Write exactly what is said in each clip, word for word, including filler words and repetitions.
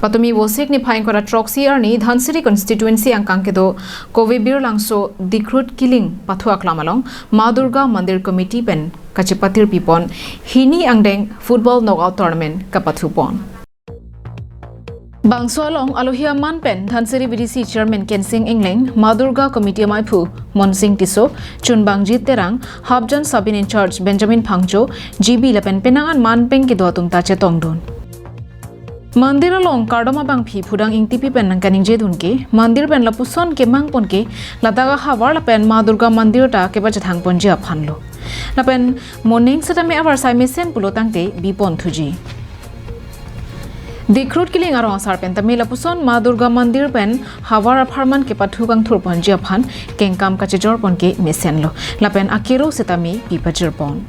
Patumi Vosik niphai ingkoi ra throksi arni Dhansiri constituency angkang kedo Kove Birlangso Dikhrut Killing pathu aklam along Ma Durga Mandir Committee pen kachepatir pipon hini angdeng football knockout tournament kapathu pon. Bangso along alohi aman pen Dhansiri V D C Chairman Kensing Engleng, Ma Durga Committee amaiphu Monsing Tisso, Chunbangjit Terang, Hapjan Sub In Charge Benjamin Phangcho, G B lapen penang an man pen kedo atum ta chetongdun. Mandir along kardom abangphi Phudang Ingtipi pen nangkaningjedun ke, mandir pen lapuson kemang pon ke, ladak ahavar lapen Ma Durga Mandir ta kepachethang ponji aphan lo. Lapen moning setame avarsai mesen pulo tangte bipon thuji. Dikhrut Killing arong asar pen tame lapuson Ma Durga Mandir pen havar apharman kepathu kangthur ponji aphan kengkam kachejor pon ke mesen lo. Lapen akero setame pipajir pon.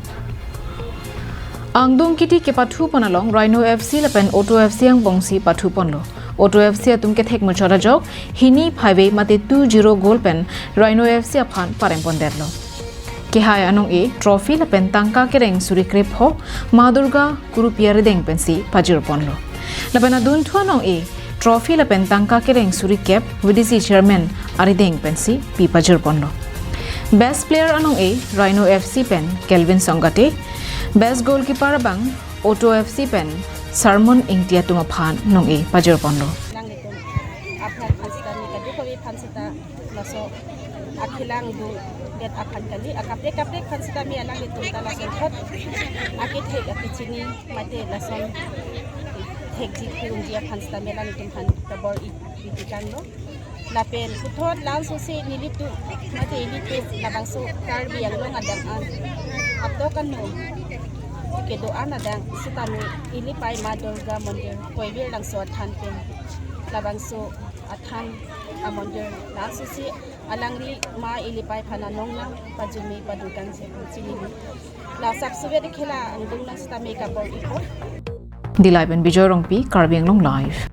Angdung kiti kepathu pon along Rhino F C lapen Auto F C angbongsi pathu ponlo. Auto F C atum kethek muchot ajok hini phaive mate two zero goal pen Rhino F C aphan parem pondetlo. Kehai anong-e trophy lapen tangka kereng suri krepho Ma Durga Kurupi arideng pensi pajir ponlo. Lapen adunthu anong-e trophy lapen tangka kereng suri kep V D C Chairman arideng pensi pipajir ponlo. Best player anong-e Rhino F C pen Kelvin Songate, best goalkeeper abang Auto F C pen Sermon Ingti atum aphan nong-e pajir ponlo. Nanglitum aphan aphan sita mi kadokave aphan sita laso akhilang do det aphan kali, akaprek kaprek aphan sita mi alanglitum ta lason thot akethek akechini mate lason thekji phirungji aphan sita mi alanglitum aphan kabor-i, itikanglo. Lapen puthot langsose nelitum mate ilitum labangso Karbi Anglong adang an atok ano kedo-an adang sitame ilipai Ma Durga Mandir Kove Birlangso athan pen labangso athan amandir langsose alangli ma ilipai aphan anong nangpajirme padukangji pu chinilo. La sapsuvet khela angdung nang sitame kabor-ipo. Dillai pen Bijoy Rongpi, Karbi Anglong Live.